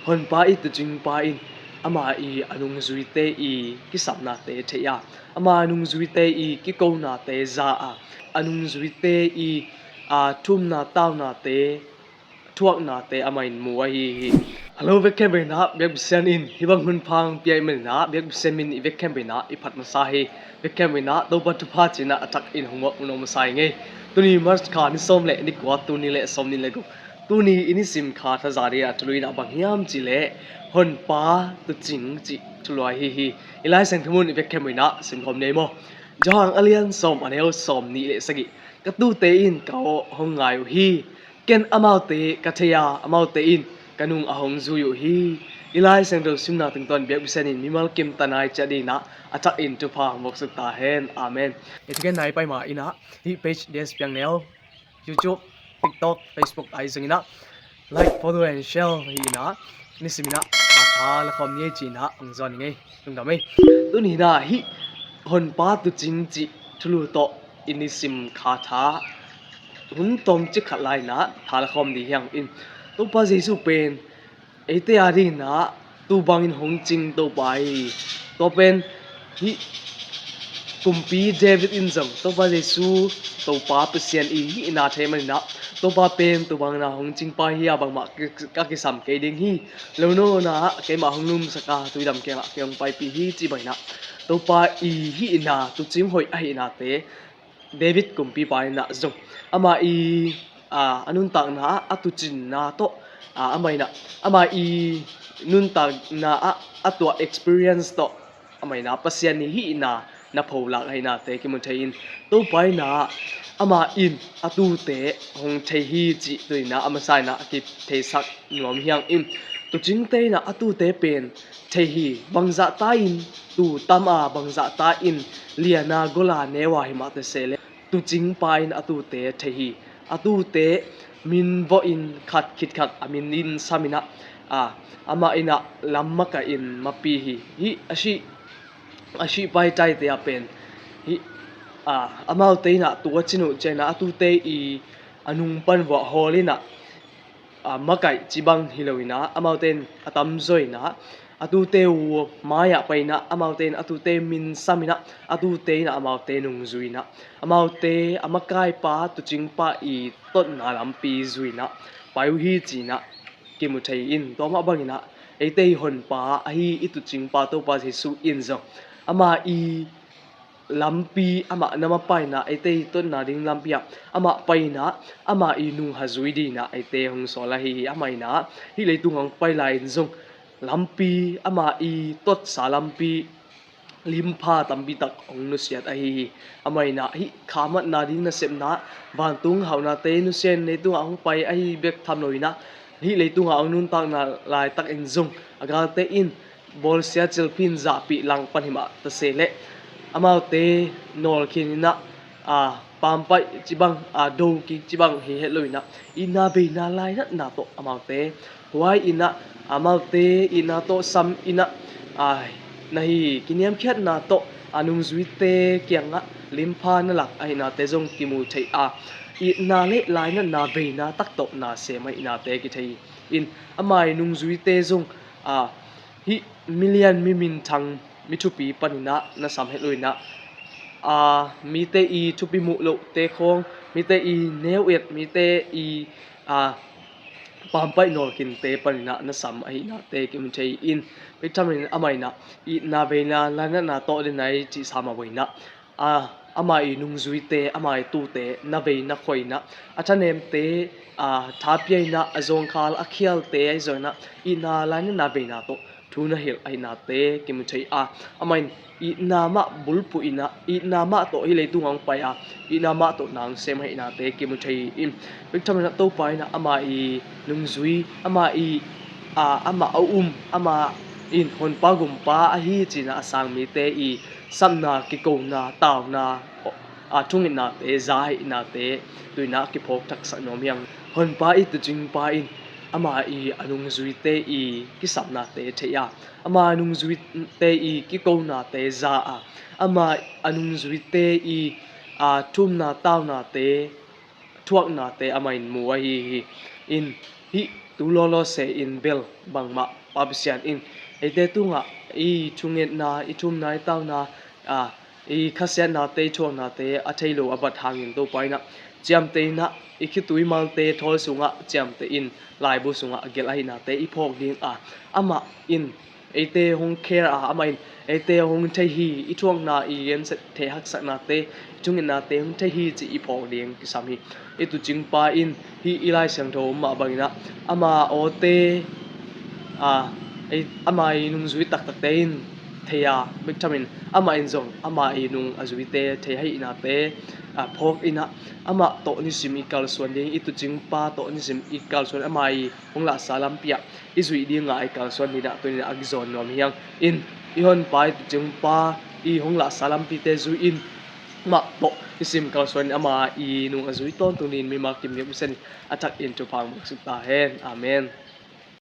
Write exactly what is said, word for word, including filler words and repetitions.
Honpa i tuucingpa in ama i a nungzuite i kisapnate thei a, ama a nungzuite i kikonate za a, a nungzuite i a thumna taunate thuaknate amah in mu ahi hi. Hello, vekkhempeuh in ah biakbisian in hih bang hun pha hong pia ahih manin ah biakbisian min i vekkhempeuh in ah i phat masa hi. Vekkhempeuh in ah Topa thupha ci-in ah a thak in hong muak nuam masa hi ing ei. Tuni March kha ni sawm le ni kua, tul nih le sawmnih le guk. Tuni i nisim kha thaza ding ah thulu in ah bang hiam cih leh Honpa tuucing cih thulu ahi hi. I Lai Siangtho mun i vekkhempeuh in ah simkhawm ni ei maw. Johan a lian sawm, a neu sawmnih le sagih. Ka tuute in ka aw hong ngai uh hi. Ken amaute ka thei a, amaute in ka nung a hong zui uh hi. I Lai Siangtho simna tungtawn biakbisian in mimal kim ta nai ciat ding in ah a thak in thupha hong muak suk ta hen. Amen. Hih thugen nai pai ma in ah hih page D S Piang Neu, YouTube, TikTok, Facebook ahi zongin ah like, follow and share hi in ah nisim in ah kha tha la khawm ni ei ci-in ah hong zawn ing ei. Lungdam ei. Tuni in ah hih Honpa tuucing cih thulu tawh i nisim kha tha hun tawmcik khat lai in ah tha la khawm ding hi hang in. Topa Jesuh pen eite a ding in ah tuu bangin hong cing Topa hi. Tua pen hih kumpi David in zong Topa Jesuh Topa Pasian i hihna thei manin ah Topa pen tuu bangin ah hong cingpa hi a, bangmah ka kisam kei ding hi. Lo nawn ah keimah hong lumsak a, tuidam kiangah kei hong paipih hi, ci bangin ah Topa i hihna, tuucing hoih ahihnate David kumpipa in ah zong ama i a nuntakna ah a tuucinna tawh, amah in ah ama i nuntakna ah a tuah experience tawh amah in ah Pasian i hihna na pholak ahihnate kimu thei in, Topa in ah ama in a tuute hong thei hi cih tuni in ah a masa in ah a kitheisak nuam hi hang in. Tuucingte in ah a tuute pen thei hi. Bangzah ta in tuu tam a, bangzah ta in lian a, gol a, neu a himah ta se leh tuucingpa in a tuute thei hi. A tuute min vawh in khat khit khat a min in sam in ah, amah in ah lam makaih in mapih hi. Hih a sih a sihpai taite ah pen hih amaute in ah tuu a cin uh ciangin ah a tuute i a nung pan vuah hawl in ah makaih ci bang hi lo in ah amaute in a tamzaw in ah a tuute uh mai-ah pai in ah amaute in a tuute min sam in ah a tuute in ah amaute nungzui in ah amaute a makaipa tuucingpa i totna lampi zui in ah pai uh hi ci-in ah kimu thei in, tua mah bangin ah eite i Honpa ahi i tuucingpa Topa Jesuh in zong ama i lampi amah na mapaina, eite i totna ding lampi ah amah paina, ama i nungha zui dingin ah eite hong sawl ahi hi. Amah in ah hih leitung ah hong pai lai-in zong lampi, ama i totsa lampi limpha tampi tak hong nusiat ahi hi. Amah in ah hih kha matna ding nasepna, vantung haunate nusia in leitungah hong pai ahi bek tham lo in ah hih leitungah hong nuntakna laitakin zong a galte in bawlsia, cilphin, zahpih langpan himah ta se leh amaute nawlkhin in ah, a, pampaih cibang, a, dokik cibang hi het lo in ah itna veina lainatna tawh amaute huai in ah amaute itna tawh sam in ah, a, na hi kiniamkhiatna tawh a nungzuite kiangah limpha na lak ahihnate zong kimu thei a, itna le lainatna veina tak tawh na sem ahihnate kithei in ama i nungzuite zong, a, hih milian mi minthang mi thupi panin ah na sam het lo in ah, a, mite i thupi muh lohte khawng, mite i neu et, mite i, a, pampaih nawlkhinte panin ah na sam ahihnate kimu thei in, bek thamin amah in ah itna veina lainatna tawh den ai cih sam a, amah in ah a, ama i nungzuite, ama i tuute na vei na khoi in ah a thanemte, a, thapia in ah a zawngkhal a khialte ahi zongin ah itna lainatna veina tawh thu na hilh ahihnate kimu thei a, amah in itna mah bulphuh in ah itna mah tawh hih leitung ah hong pai a, itna mah tawh na hong sem ahihnate kimu thei in, bek thamin ah Topa in ah ama i nungzui, ama i, a, amah a um, ama in Honpa Gumpa ahi ci-in ah a sang mite i sapna, kikona, tauna, a, thungetnate za ahihnate tu-in ah kiphawk thaksak nuam hi hang. Honpa i tuucingpa in ama i a nungzuite i kisapnate thei a, ama a nungzuite i kikonate za a, ama a nungzuite i, a, thumna taunate thuaknate amah in mu ahi hi. In hih Tu lawlaw se in bel bangmah Pa Pasian in eite tungah i thungetna, i thumna, i tauna, a, i khasiatnate, i thuaknate a thei lo a bat hangin Topa in ah ciamteh in ah i khitui malte thawl sungah ciamteh in laibu sungah a gelh ahihnate i phawk ding a, amah in eite hong care a, amah in eite hong thei hi, i thuakna, i genset thei haksatnate, i thungetnate hong thei hi cih i phawk ding kisam hi. I tuucingpa in hih i Lai Siangtho mah bangin ah ama awte, a, ei, ama i nungzui taktakte in thei a, bek thamin amah in zong ama i nung a zuite thei ahihnate, a, phawk in ah amah tawh nisim i kalsuan ding, i tuucingpa tawh nisim i kalsuan, ama i hong lahsa lampi ah i zuih ding a i kalsuan ding ah tuni in ah a kizawn nuam hi hang. In i honpa, i tuucingpa i hong lahsa lampite zui in amah tawh nisim kalsuan in ama i nung a zui tawntung dingin mimal kim biak uh sen in a thak in thupha hong suk ta hen. Amen.